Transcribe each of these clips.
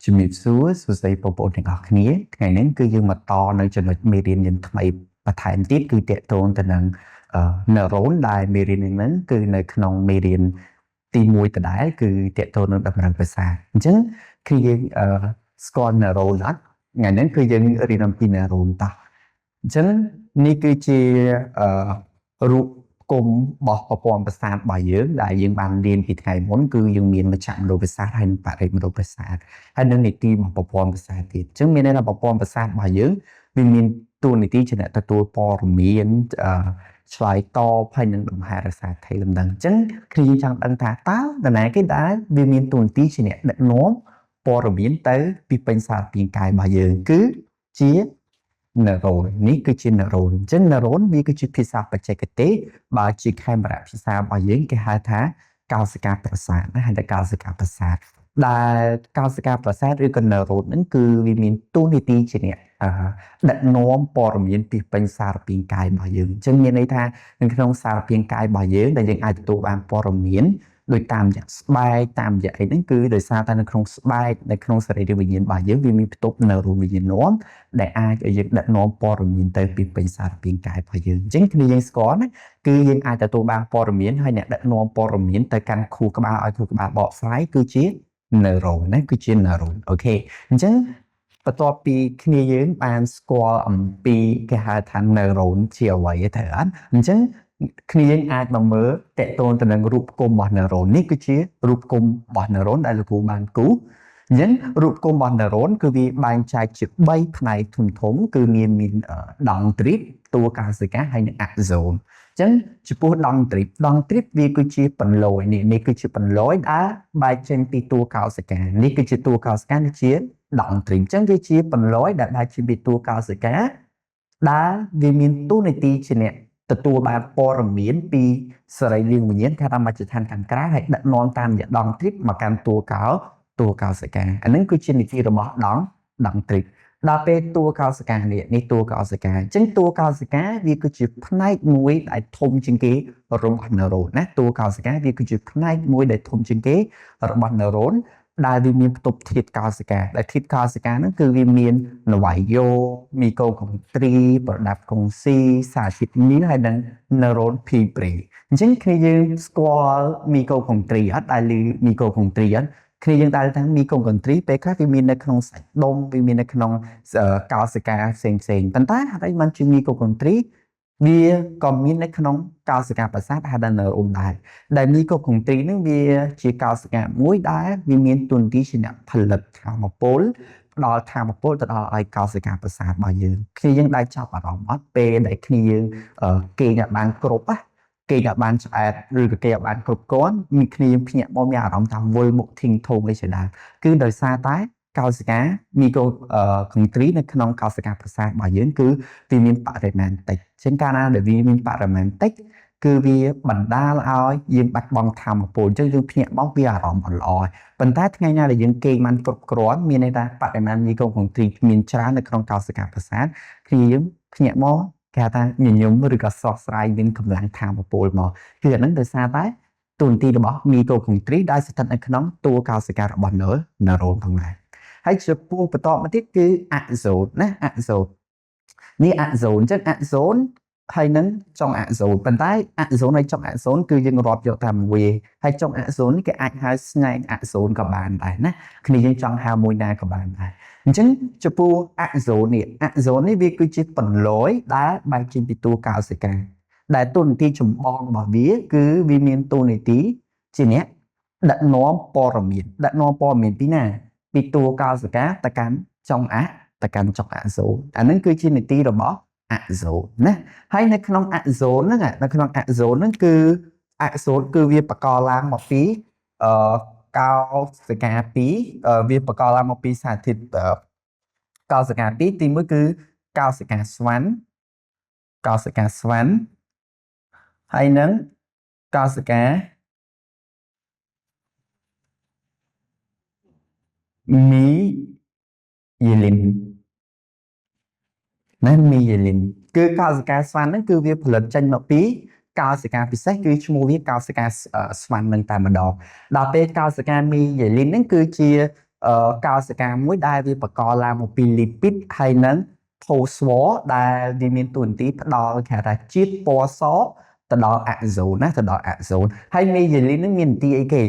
ជំរាបសួរសួស្តីបងប្អូនទាំងអស់គ្នាថ្ងៃនេះគឺយើងមកតនៅចំណុចមេរៀនយើងថ្មីបន្ថែមទៀតគឺតកតងទៅនឹង neuron ដែលមេរៀននេះគឺនៅក្នុងមេរៀនទី1ដដែលគឺតកតងនឹងតម្រូវប្រសាទអញ្ចឹងគឺយើងស្គាល់ neuron អត់ថ្ងៃនេះគឺយើងរៀនអំពី neuron តោះអញ្ចឹងនេះគឺជារូបគុំរបស់ប្រព័ន្ធប្រសាទរបស់យើងដែលយើងបានរៀនពីថ្ងៃមុនគឺយើងមានមជ្ឈមណ្ឌលប្រសាទហើយនិងបរិមណ្ឌលប្រសាទហើយនិងនីតិរបស់ប្រព័ន្ធប្រសាទទៀតអញ្ចឹងមានន័យថាប្រព័ន្ធប្រសាទរបស់យើងវាមានតួនាទីជាអ្នកទទួលព័ត៌មានឆ្លើយតបហើយនឹងដង្ហែរក្សាថេរលំនឹងអញ្ចឹងគឺយើងចង់ដឹងថាតើនរណាគេដែលវាមានតួនាទីជាអ្នកដឹកនាំព័ត៌មានទៅពីពេញសារពាង្គកាយរបស់យើងគឺជា neuron នេះគឺជា neuron អញ្ចឹង neuron វាគឺជាភាសាបច្ចេកទេសបើជាខេមរៈភាសារបស់យើងគេហៅថាកោសិកាប្រសាទណាហៅថាកោសិកាប្រសាទដែលកោសិកាប្រសាទឬក៏ neuron ហ្នឹងគឺវាមានតួនាទីជាអ្នកដឹកនាំព័ត៌មានពីពេញសារពាង្គកាយរបស់យើងអញ្ចឹងមានន័យថានៅក្នុងសារពាង្គកាយរបស់យើងដែលយើងអាចទទួលបានព័ត៌មានដោយតាមរយៈស្បែកតាមរយៈអីហ្នឹងគឺដោយសារតែនៅក្នុងស្បែកនៅក្នុងសរីរាង្គវិញ្ញាណរបស់យើងវាមានផ្ទុកនៅរោមវិញ្ញាណនាំដែលអាចឲ្យយើងដឹកនាំព័ត៌មានទៅពីពេញសារពាង្គកាយរបស់យើងអញ្ចឹងគ្នាយើងស្គាល់ណាគឺយើងអាចទទួលបានព័ត៌មានហើយអ្នកដឹកនាំព័ត៌មានទៅកាន់ខួរក្បាលឲ្យខួរក្បាលបកស្រាយគឺជា neuron ណាគឺជា neuron អូខេអញ្ចឹងបន្ទាប់ពីគ្នាយើងបានស្គាល់អំពីគេហៅថា neuron ជាអ្វីទៅអត់អញ្ចឹងគ្នាយើងអាចមកមើលតកតូនទៅនឹងរូបគុំរបស់ neuron នេះគឺជារូបគុំរបស់ neuron ដែលលោកគ្រូបានគូអញ្ចឹងរូបគុំរបស់ neuron គឺវាបែងចែកជា3ផ្នែកធំធំគឺមាន dendrite តួកោសិកាហើយនិង axone អញ្ចឹងចំពោះ dendrite វាគឺជាពន្លយនេះគឺជាពន្លយដែលបែកចេញពីតួកោសិកានេះគឺជាតួកោសិកានេះជា dendrite អញ្ចឹងវាជាពន្លយដែលបែកចេញពីតួកោសិកាដែលវាមានតួនាទីជាអ្នកទទួលបានព័ត៌មានពីសរីរាង្គវិញ្ញាណគេថាមជ្ឈដ្ឋានខាងក្រៅហើយដឹកនាំតាមរយៈ dendrite មកកាន់តួកោសិកាអាហ្នឹងគឺជានីតិរបស់ dendrite ដល់ពេលតួកោសិកានេះតួកោសិកាអញ្ចឹងតួកោសិកាវាគឺជាផ្នែកមួយដែលធំជាងគេរបស់ neuron ណាតួកោសិកាវាគឺជាផ្នែកមួយដែលធំជាងគេរបស់ neuron ដែលវាមានផ្ទុកធាតុកោសិកាដែលធាតុកោសិកាហ្នឹងគឺវាមាននវ៉ៃយ៉ូមីកូកុងត្រីប្រដាប់កុងស៊ីសារជាតិមីនហើយនិង neuron P3 អញ្ចឹងគ្នាយើងស្គាល់មីកូកុងត្រីអត់ដែលឮមីកូកុងត្រីអត់គ្នាយើងដែលថាមីកូកុងត្រីពេលខ្លះវាមាននៅក្នុងសាច់ដុំវាមាននៅក្នុងកោសិកាផ្សេងផ្សេងប៉ុន្តែហេតុអីបានជាមីកូកុងត្រីវាក៏មាននៅក្នុងកោសិកាប្រសាទហៅថា neuron ដែរដែលមីកូកុងត្រីនឹងវាជាកោសិកាមួយដែលវាមានតួនាទីជាអ្នកផលិតធម៌ពលផ្ដល់ធម៌ពលទៅដល់ឲ្យកោសិកាប្រសាទរបស់យើងគ្នាយើងដែលចាប់អារម្មណ៍អត់ពេលដែលគ្នាយើងគេងឲ្យបានគ្រប់ណាគេងឲ្យបានឆ្អែតឬក៏គេឲ្យបានគ្រប់គ្រាន់មានគ្នាយើងភ្ញាក់មកមានអារម្មណ៍ថាវិលមុខធីងធំអីជាដើមគឺដោយសារតែកោសិកាមីកូកុងត្រីនៅក្នុងកោសិកាប្រសាទរបស់យើងគឺវាមានបរិមាណតិចជាងកាលណាដែលវាមានបរិមាណតិចគឺវាបណ្ដាលឲ្យយើងបាត់បង់ធម៌ពលអញ្ចឹងយើងភ្ញាក់មកវាអារម្មណ៍អត់ល្អប៉ុន្តែថ្ងៃណាដែលយើងគេងបានគ្រប់គ្រាន់មានន័យថាបរិមាណមីកូកុងត្រីមានច្រើននៅក្នុងកោសិកាប្រសាទគ្នាយើងភ្ញាក់មកគេហៅថាញញឹមឬក៏ស្រស់ស្រាយមានកម្លាំងធម៌ពលមកគឺអាហ្នឹងដោយសារតែតួនាទីរបស់មីកូកុងត្រីដែលស្ថិតនៅក្នុងតួកោសិការបស់ neuron ផងដែរហើយចំពោះបន្តមកទៀតគឺ axone ណា axone នេះ axone អញ្ចឹង axone ហើយនឹងចុង axone ប៉ុន្តែ axone ហើយចុង axone គឺយើងរាប់យកតែមួយហើយចុង axone នេះគេអាចហៅស្នែង axone ក៏បានដែរណាគ្នាយើងចង់ហៅមួយណាក៏បានដែរអញ្ចឹងចំពោះ axone នេះ axone នេះវាគឺជាពន្លយដែលបែកចេញពីតួកោសិកាដែលតួនាទីចម្បងរបស់វាគឺវាមានតួនាទីជាអ្នកដឹកនាំព័ត៌មានដឹកនាំព័ត៌មានពីណាពីតួកោសិកាទៅកាន់ចុងទៅកាន់ចុង axone អាហ្នឹងគឺជានីតិរបស់ axone ណាហើយនៅក្នុង axone ហ្នឹងនៅក្នុង axone ហ្នឹងគឺ axone គឺវាបកឡើងមកពីកោសិកា2វាបកឡើងមកពីសារធាតុកោសិកា2ទី1គឺកោសិកាស្វាន់កោសិកាស្វាន់ហើយនឹងកោសិកាមីយេលីនណាមីយេលីនគឺកោសិកាស្វាន់ហ្នឹងគឺវាផលិតចេញមកពីកោសិកាពិសេសគឺឈ្មោះវាកោសិកាស្វាន់នឹងតែម្ដងដល់ពេលកោសិកាមីយេលីនហ្នឹងគឺជា កោសិកាមួយដែលវាបកឡើងមកពីលីពីតហើយនិងផូស្វ័រ ដែលវាមានតួនាទីផ្ដល់គេហៅថាជាតិពណ៌សទៅដល់អាក់ហ្សូនណា ទៅដល់អាក់ហ្សូន។ ហើយមេយូលីននឹងមាននាទីអីគេ?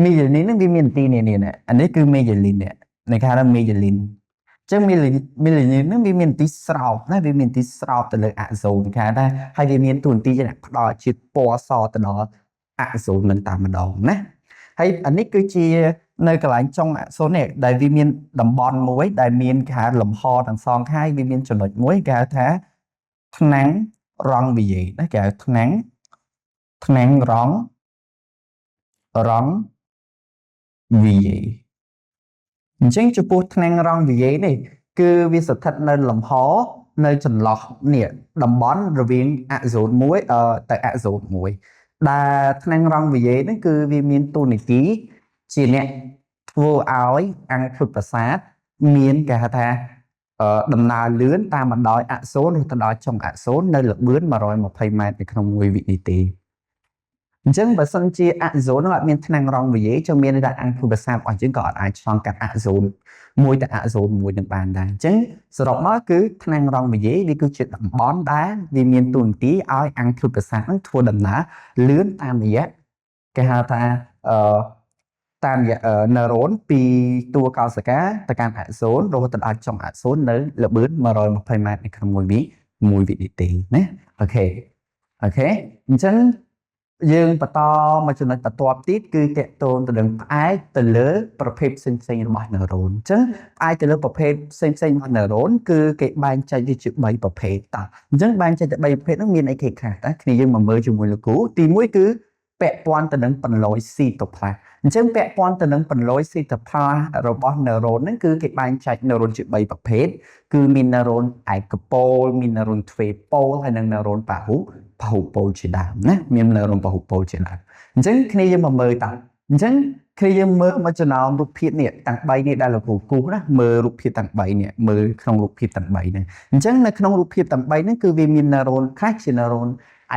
មេយូលីននឹងវាមាននាទីនេះនេះ អានេះគឺមេយូលីននេះ នេះគេហៅថាមេយូលីន។ ចឹងមេលីនីនហ្នឹងវាមាននាទីស្រោបណា វាមាននាទីស្រោបទៅលើអាក់ហ្សូនគេថា ហើយវាមានតួនាទីជាអ្នកផ្ដល់ជាតិពណ៌សទៅដល់អាក់ហ្សូននឹងតែម្ដងណា។ ហើយអានេះគឺជានៅកន្លែងចុងអាក់សូននេះ ដែលវាមានតំបន់មួយដែលមានគេហៅលំហទាំងសងខាង វាមានចំណុចមួយគេហៅថាថ្នាំងរងវិយេណា គេហៅថ្នាំងថ្នាំងរងរងវិយេ។ អញ្ចឹងចំពោះថ្នាំងរងវិយេនេះ គឺវាស្ថិតនៅលំហនៅចន្លោះនេះ តំបន់រវាងអាក់សូនមួយទៅអាក់សូនមួយ ដែលថ្នាំងរងវិយេនេះគឺវាមានតួនាទីជាអ្នកធ្វើឲ្យអង្គភ្លុតប្រសាទមានគេហៅថាដំណើរលឿនតាមបណ្ដោយអាក់សូន ឬទៅដល់ចុងអាក់សូននៅល្បឿន120ម៉ែត្រនៅក្នុង1វិនាទី។ អញ្ចឹងបើសិនជាអាក់ហ្សូននោះអត់មានថ្នាំងរងវិយេ ចឹងមានន័យថាអង្គភូមិសាស្ត្ររបស់យើងក៏អត់អាចឆ្លងកាត់អាក់ហ្សូនមួយទៅអាក់ហ្សូនមួយនឹងបានដែរ។ អញ្ចឹងសរុបមកគឺថ្នាំងរងវិយេវាគឺជាតំបន់ដែលវាមានតួនាទីឲ្យអង្គភូមិសាស្ត្រនឹងធ្វើដំណើរលឿនតាមរយៈគេហៅថាអឺតាមរយៈណឺរ៉ូនពីតួកោសិកាទៅកាន់អាក់សូន រហូតដល់ចុងអាក់សូននៅល្បឿន120ម៉ែត្រនៅក្នុង1វិ1វិនាទីណា។ អូខេ អញ្ចឹងយើងបន្តមកចំណុចបន្ទាប់ទៀត គឺតកតូនទៅនឹងផ្អែកទៅលើប្រភេទផ្សេងផ្សេងរបស់ណឺរ៉ូន។ អញ្ចឹងផ្អែកទៅលើប្រភេទផ្សេងផ្សេងរបស់ណឺរ៉ូន គឺគេបែងចែកវាជា3ប្រភេទ។ តោះ អញ្ចឹងបែងចែកទៅ3ប្រភេទហ្នឹងមានអីគេខ្លះ? តើគ្នាយើងមកមើលជាមួយលោកគ្រូ។ ទី1គឺពាក់ព័ន្ធទៅនឹងបន្លយស៊ីតូផ្លាស់។ អញ្ចឹងពាក់ព័ន្ធទៅនឹងបន្លយស៊ីតូផ្លាស់របស់ណឺរ៉ូនហ្នឹង គឺគេបែងចែកណឺរ៉ូនជា3ប្រភេទ គឺមានណឺរ៉ូនឯកប៉ូល មានណឺរ៉ូនទ្វេប៉ូល ហើយនិងណឺរ៉ូនពហុពហុប៉ូលជាដើមណា មានណឺរ៉ូនពហុប៉ូលជាដើម។ អញ្ចឹងគ្នាយើងមកមើលតើ អញ្ចឹងគ្នាយើងមើលមកចំណោមរូបភាពនេះទាំង3នេះដែលលោកគ្រូគូសណា មើលរូបភាពទាំង3នេះ មើលក្នុងរូបភាពទាំង3ហ្នឹង។ អញ្ចឹងនៅក្នុងរូបភាពទាំង3ហ្នឹង គឺវាមានណឺរ៉ូនខ្លះជាណឺរ៉ូន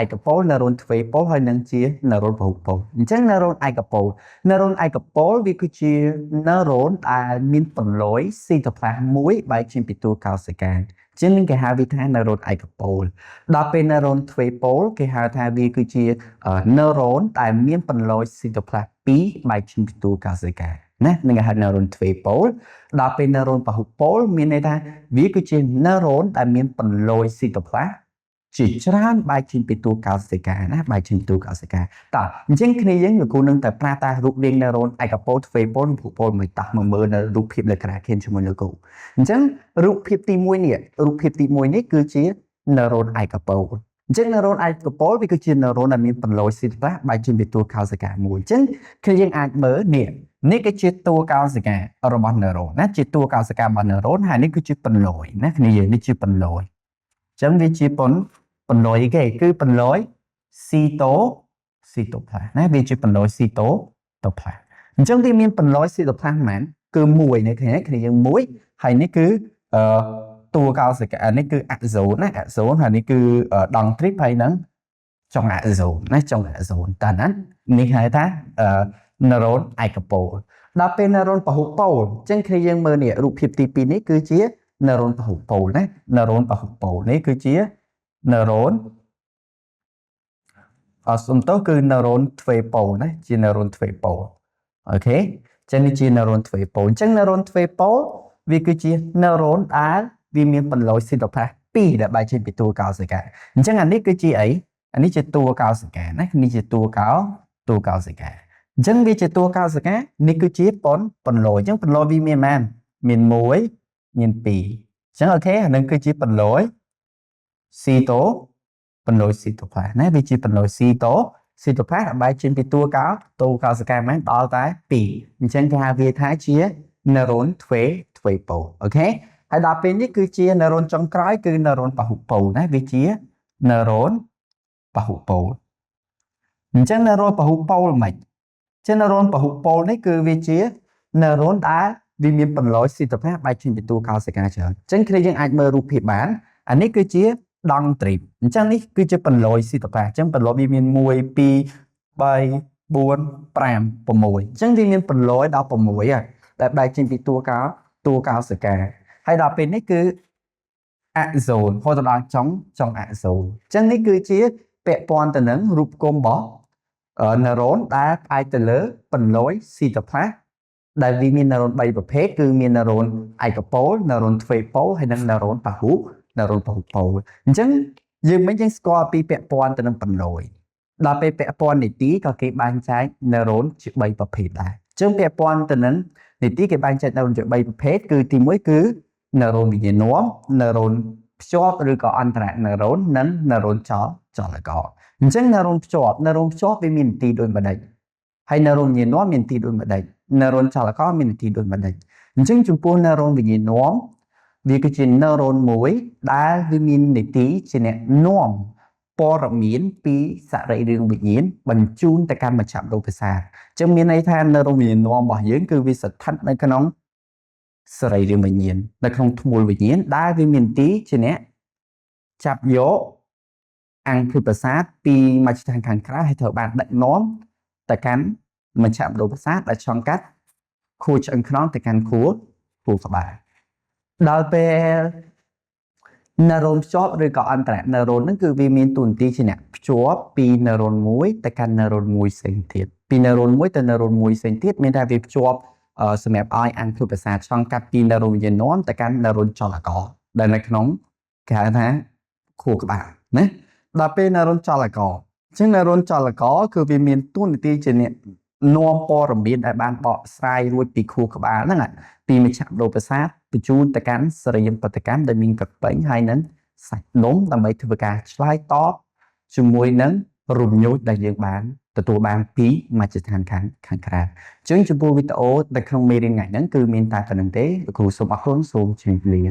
ឯកប៉ូល ណឺរ៉ូនទ្វេប៉ូល ហើយនិងជាណឺរ៉ូនពហុប៉ូល។ អញ្ចឹងណឺរ៉ូនឯកប៉ូល ណឺរ៉ូនឯកប៉ូលវាគឺជាណឺរ៉ូនដែលមានពន្លយស៊ីតូផ្លាស់មួយបែកចេញពីតួកោសិកា ជាងនឹងគេហៅវាថាណឺរ៉ូនឯកប៉ូល។ ដល់ពេលណឺរ៉ូនទ្វេប៉ូល គេហៅថាវាគឺជាណឺរ៉ូនដែលមានពន្លយស៊ីតូផ្លាស់2បែកចេញពីតួកោសិកាណា នឹងគេហៅណឺរ៉ូនទ្វេប៉ូល។ ដល់ពេលណឺរ៉ូនពហុប៉ូល មានន័យថាវាគឺជាណឺរ៉ូនដែលមានពន្លយស៊ីតូផ្លាស់ជាច្រើនបែកចេញពីតួកោសិកាណា បែកចេញពីតួកោសិកា។ តោះ អញ្ចឹងគ្នាយើងលោកគ្រូនឹងតែប្រាតារូបរាងណឺរ៉ូនឯកប៉ូល ទ្វេប៉ូល និងពហុប៉ូលមួយ។ តោះមកមើលនៅរូបភាពលើក្រាខៀនជាមួយលោកគ្រូ។ អញ្ចឹងរូបភាពទី1នេះ រូបភាពទី1នេះគឺជាណឺរ៉ូនឯកប៉ូល។ អញ្ចឹងណឺរ៉ូនឯកប៉ូលវាគឺជាណឺរ៉ូនដែលមានពន្លយស៊ីតផ្លាស់បែកចេញពីតួកោសិកាមួយ។ អញ្ចឹងគឺយើងអាចមើលនេះ នេះគឺជាតួកោសិការបស់ណឺរ៉ូនណា ជាតួកោសិការបស់ណឺរ៉ូន ហើយនេះគឺជាពន្លយណាគ្នាយើង នេះជាពន្លយ។ អញ្ចឹងវាជាពន្លយគេ គឺពន្លយស៊ីតូស៊ីតូផ្លាស់ណា វាជាពន្លយស៊ីតូតូផ្លាស់។ អញ្ចឹងវាមានពន្លយស៊ីតូផ្លាស់ប៉ុន្មាន? គឺ1នេះ គ្នាគ្នាយើង1 ហើយនេះគឺអឺតួកោសិកា នេះគឺអាក់ហ្សូនណា អាក់ហ្សូន ហើយនេះគឺដងទ្រីប ហើយនឹងចុងអាក់ហ្សូនណា ចុងអាក់ហ្សូន។ តើណានេះហៅថាអឺណឺរ៉ូនឯកប៉ូល។ ដល់ពេលណឺរ៉ូនពហុប៉ូល អញ្ចឹងគ្នាយើងមើលនេះ រូបភាពទី2នេះគឺជាណឺរ៉ូនពហុប៉ូលណា ណឺរ៉ូនពហុប៉ូលនេះគឺជាណឺរ៉ូន អត់ សុំទោស គឺណឺរ៉ូនទ្វេប៉ូលណា ជាណឺរ៉ូនទ្វេប៉ូល។ អូខេ ចឹងនេះជាណឺរ៉ូនទ្វេប៉ូល។ អញ្ចឹងណឺរ៉ូនទ្វេប៉ូលវាគឺជាណឺរ៉ូនដែលវាមានពន្លយស៊ីតូផ្លាស់2ដែលបែកចេញពីតួកោសិកា។ អញ្ចឹងអានេះគឺជាអី? អានេះជាតួកោសិកាណា នេះជាតួកោតួកោសិកា។ អញ្ចឹងវាជាតួកោសិកា នេះគឺជាប៉ុនពន្លយ។ អញ្ចឹងពន្លយវាមានប៉ុន្មាន? មាន1 មាន2។ អញ្ចឹងអូខេ អានឹងគឺជាពន្លយស៊ីតូពន្លយស៊ីតូផ្លាស់ណា វាជាពន្លយស៊ីតូស៊ីតូផ្លាស់ដែលបែកចេញពីតួកោតួកោសិកាមែនដល់តែ2 អញ្ចឹងគេហៅវាថាជាណឺរ៉ូនទ្វេទ្វេប៉ូល។ អូខេ ហើយដល់ពេលនេះគឺជាណឺរ៉ូនចុងក្រោយ គឺណឺរ៉ូនពហុប៉ូលណា វាជាណឺរ៉ូនពហុប៉ូល។ អញ្ចឹងណឺរ៉ូនពហុប៉ូលមិនចឹង ណឺរ៉ូនពហុប៉ូលនេះគឺវាជាណឺរ៉ូនដែលវាមានពន្លយស៊ីតូផ្លាស់បែកចេញពីតួកោសិកាច្រើន។ អញ្ចឹងគ្នាយើងអាចមើលរូបភាពបាន អានេះគឺជាដង់ទ្រីប អញ្ចឹងនេះគឺជាពន្លយស៊ីតូផ្លាស់។ អញ្ចឹងពន្លយវាមាន1 2 3 4 5 6 អញ្ចឹងវាមានពន្លយដល់6ហើយ។ ដែលបែកចេញពីតួកោសិកាហើយដល់ពេលនេះគឺអាក់សូនហូតដល់ចុងចុងអាក់សូនអញ្ចឹងនេះគឺជាពាក់ព័ន្ធទៅនឹងរូបគំរបស់ neuron ដែលផ្អែកទៅលើពន្លយស៊ីតូប្លាសដែលវាមាន neuron 3ប្រភេទគឺមាន neuron ឯកប៉ូល neuron ទ្វេប៉ូលហើយនិង neuron ពហុ neuron ពហុប៉ូលអញ្ចឹងយើងមិនយើងស្គាល់ពីពាក់ព័ន្ធទៅនឹងពន្លយដល់ពេលពាក់ព័ន្ធនីតិក៏គេបែងចែក neuron ជា3ប្រភេទដែរអញ្ចឹងពាក់ព័ន្ធទៅនឹងនីតិគេបែងចែក neuron ជា3ប្រភេទគឺទី1គឺ neuron វិញ្ញាណនាំ neuron ភ្ជាប់ឬក៏អន្តរ neuron និង neuron ចលករអញ្ចឹង neuron ភ្ជាប់ neuron ភ្ជាប់វាមាននីតិដូចម្ដេចហើយ neuron វិញ្ញាណនាំមាននីតិដូចម្ដេច neuron ចលករមាននីតិដូចម្ដេចអញ្ចឹងចំពោះ neuron វិញ្ញាណនាំវាគឺជា neuron មួយដែលវាមាននីតិជាអ្នកនាំព័ត៌មានពីសរីរាង្គវិញ្ញាណបញ្ជូនទៅកាន់មជ្ឈមណ្ឌលប្រសាទអញ្ចឹងមានន័យថា neuron វិញ្ញាណនាំរបស់យើងគឺវាស្ថិតនៅក្នុងសរីរាង្គវិញ្ញាណនៅក្នុងធ្មូលវិញ្ញាណដែលវាមានទីជាអ្នកចាប់យកអង្គភ្លុប្រសាទពីមជ្ឈដ្ឋានខាងក្រៅហើយត្រូវបានដឹកនាំទៅកាន់មជ្ឈមណ្ឌលប្រសាទដែលឆ្លងកាត់ខួរឆ្អឹងខ្នងទៅកាន់ខួរក្បាលដល់ពេល neuron ភ្ជាប់ឬក៏អន្តរ neuron ហ្នឹងគឺវាមានតួនាទីជាអ្នកភ្ជាប់ពី neuron មួយទៅកាន់ neuron មួយផ្សេងទៀតពី neuron មួយទៅ neuron មួយផ្សេងទៀតមានថាវាភ្ជាប់សម្រាប់ឲ្យអង្គភ្លុប្រសាទឆ្លងកាត់ពី neuron វិញ្ញាណនាំទៅកាន់ neuron ចលករដែលនៅក្នុងគេហៅថាខួរក្បាលណាដល់ពេល neuron ចលករអញ្ចឹង neuron ចលករគឺវាមានតួនាទីជាអ្នកនាំព័ត៌មានដែលបានបកស្រាយរួចពីខួរក្បាលហ្នឹងពីមជ្ឈមណ្ឌលប្រសាទបញ្ជូនទៅកាន់សរីរាង្គប្រតិកម្មដែលមានក្រពេញហើយនឹងសាច់ដុំដើម្បីធ្វើការឆ្លើយតបជាមួយនឹងរំញោចដែលយើងបានទទួលបានពីមជ្ឈដ្ឋានខាងក្រៅអញ្ចឹងចំពោះវីដេអូនៅក្នុងមេរៀនថ្ងៃហ្នឹងគឺមានតែប៉ុណ្្នឹងទេលោកគ្រូសូមអរគុណសូមជម្រាបលា។